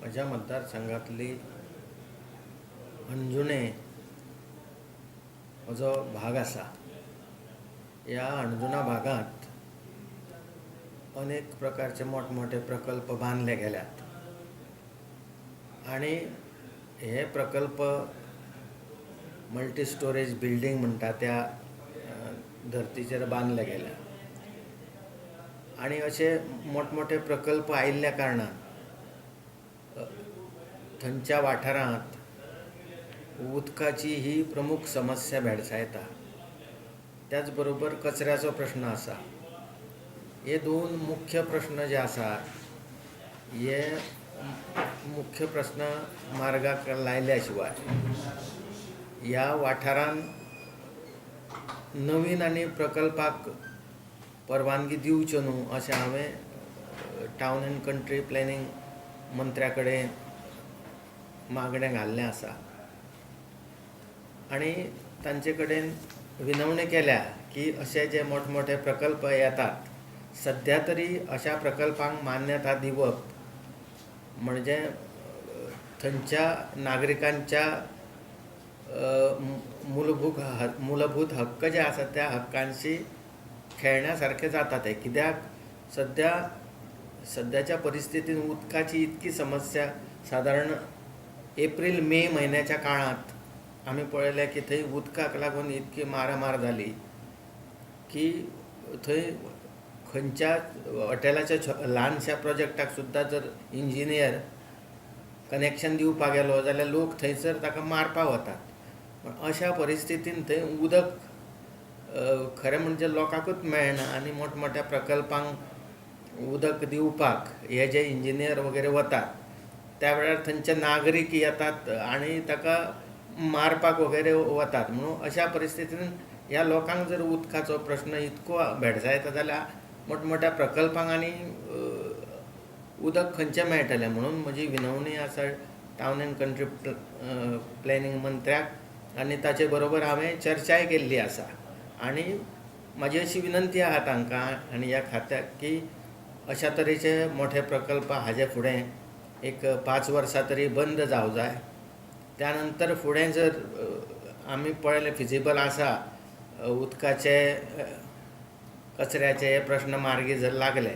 म्हज्या मतदारसंघातली अंजुणें हो जो भाग आसा, ह्या अंजुणा भागांत अनेक प्रकारचे मोठमोठे प्रकल्प बांदले गेल्यात आनी हे प्रकल्प मल्टी स्टोरेज बिल्डींग म्हणटा त्या धर्तीचेर बांदले गेल्या आनी अशे मोठमोठे प्रकल्प आयिल्ल्या कारणान थंयच्या वाठारांत उदकाची ही प्रमुख समस्या भेडसायता. त्याच बरोबर कचऱ्याचो प्रश्न आसा. हे दोन मुख्य प्रश्न जे आसात हे मुख्य प्रस्न मार्गाक लायल्या शिवाय ह्या वाठारांत नवीन आनी प्रकल्पाक परवानगी दिवच्यो न्हू अशें हांवें टावन एंड कंट्री प्लॅनिंग मंत्र्या कडेन मागणें घाल्लें आसा आनी तांचे कडेन विनवणी केल्या की अशे जे मोठमोठे प्रकल्प येतात, सद्या तरी अशा प्रकल्पांक मान्यता दिवप म्हणजे थंयच्या नागरिकांच्या मूलभूत हक्क जे आसात त्या हक्कांशी खेळण्या सारकें जाता तें. कित्याक सद्याच्या परिस्थितीन उदकाची इतकी समस्या, सादारण एप्रील मे म्हयन्याच्या काळांत आमी पळयलें की थंय उदकाक लागून इतकी मारामार जाली की थंय खंयच्या हॉटेलाच्या ल्हानश्या प्रोजेक्टाक सुद्दां जर इंजिनियर कनेक्शन दिवपाक गेलो जाल्यार लोक थंयसर ताका मारपाक वतात. अशा परिस्थितीन थंय उदक खरें म्हणजे लोकांकूच मेळना आनी मोठमोठ्या प्रकल्पांक उदक दिवपाक हे जे इंजिनियर वगैरे वतात त्या वेळार थंयचे नागरीक येतात आनी ताका मारपाक वगैरे वतात. म्हणून अशा परिस्थितीन ह्या लोकांक जर उदकाचो प्रश्न इतको भेडसायता जाल्यार मोठमोठ्या प्रकल्पांक आनी उदक खंयचें मेळटलें? म्हणून म्हजी विनवणी आसा टावन एंड कंट्री प्लॅनिंग मंत्र्याक आनी ताचे बरोबर हांवें चर्चाय केल्ली आसा आनी म्हाजी अशी विनंती आहा तांकां आनी ह्या खात्याक की अशा तरेचे मोठे प्रकल्प हाजे फुडें एक 5 वर्सां तरी बंद जावं जाय. त्या नंतर फुडें जर आमी पळयलें फिजिबल आसा, उदकाचे, कचऱ्याचे हे प्रश्न मार्गी जर लागले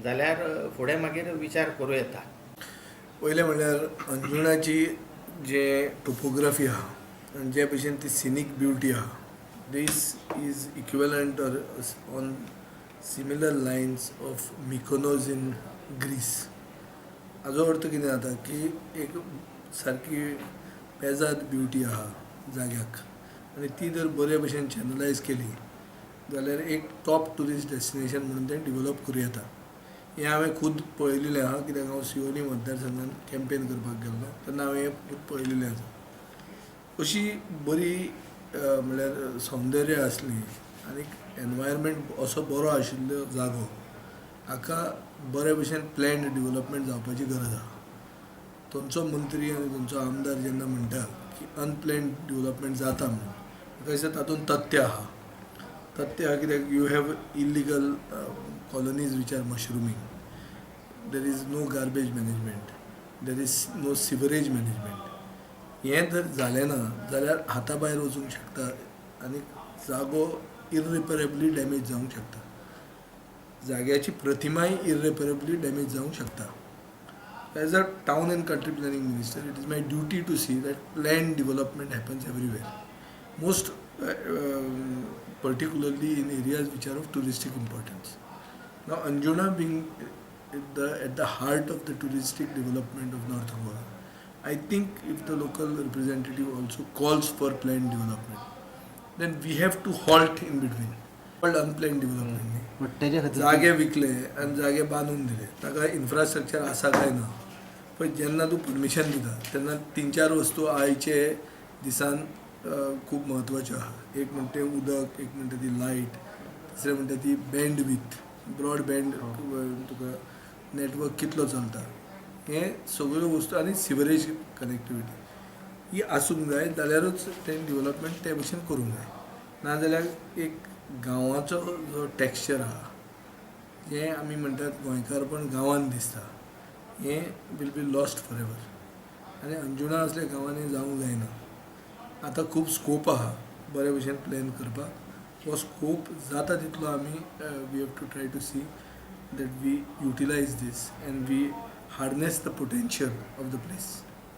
जाल्यार फुडें मागीर विचार करूं येता. पयलें म्हणल्यार अंजुणाची जे टोपोग्राफी आहा आनी जे भशेन ती सिनीक ब्युटी आहा, this is equivalent or on similar lines of Mykonos in Greece. हाजो अर्थ कितें जाता की एक सारकी पेजाद ब्युटी आहा जाग्याक आनी ती जर बरे भशेन चॅनलायज केली जाल्यार एक टॉप ट्युरिस्ट डेस्टिनेशन म्हणून तें डिवलप करूं येता. हें हांवें खूद पळयलेलें आहा, कित्याक हांव सियोनी मतदारसंघात कॅम्पेन करपाक गेल्लो तेन्ना हांवें हें खूब पळयलेलें आसा. अशी बरी म्हणल्यार सौंदर्य आसली आनी एनवायरमेंट असो बरो आशिल्लो जागो, हाका बरे भशेन प्लॅन्ड डिवलपमेंट जावपाची गरज आहा. थंयचो मंत्री आनी थंयचो आमदार जेन्ना म्हणटा की अनप्लॅन्ड डिवलपमेंट जाता म्हणून, म्हाका दिसता तातूंत तथ्य आहा. तथ्य आहा कित्याक you have illegal colonies which are mushrooming, there is no garbage management, there is no sewerage management. हें जर जालें ना जाल्यार हाता भायर वचूंक शकता आनी जागो इरिपेरेबली डॅमेज जावंक शकता, जाग्याची प्रतिमाय इरिपेरेबली डॅमेज जावंक शकता. As a town and country planning minister, it is my duty to see that planned development happens everywhere, most particularly in areas which are of touristic importance. Now, Anjuna being at the heart of the touristic development of North Goa, I think if the local representative also calls for planned development, then we have to halt in between. Called unplanned development न्ही. But तेज्या खातीर जागे विकले आनी जागे बांदून दिले, ताका इन्फ्रास्ट्रक्चर आसा काय ना? पळय, जेन्ना तूं परमिशन दिता तेन्ना तीन चार वस्तू आयचे दिसान खूब म्हत्वाच्यो आहा. एक म्हणटा तें उदक, एक म्हणटा ती लायट, तिसरें म्हणटा ती बँड विथ ब्रॉडबँड, तुका नेटवर्क कितलो चलता, हे सगळ्यो वस्तू आनी सिवरेज कनेक्टिविटी ही आसूंक जाय, जाल्यारूच तें डिवलपमेंट ते भशेन करूंक जाय. नाजाल्यार एक गांवाचो जो टॅक्स्चर आहा, जें आमी म्हणटात गोंयकारपण गांवांत दिसता, हें will be lost for ever. आनी अंजुणा असल्या गांवांनी जावंक जायना. आतां खूब स्कोप आहा बरे भशेन प्लॅन करपाक. हो स्कोप जाता तितलो आमी we have to try to see that we utilize this and we harness the potential of the place.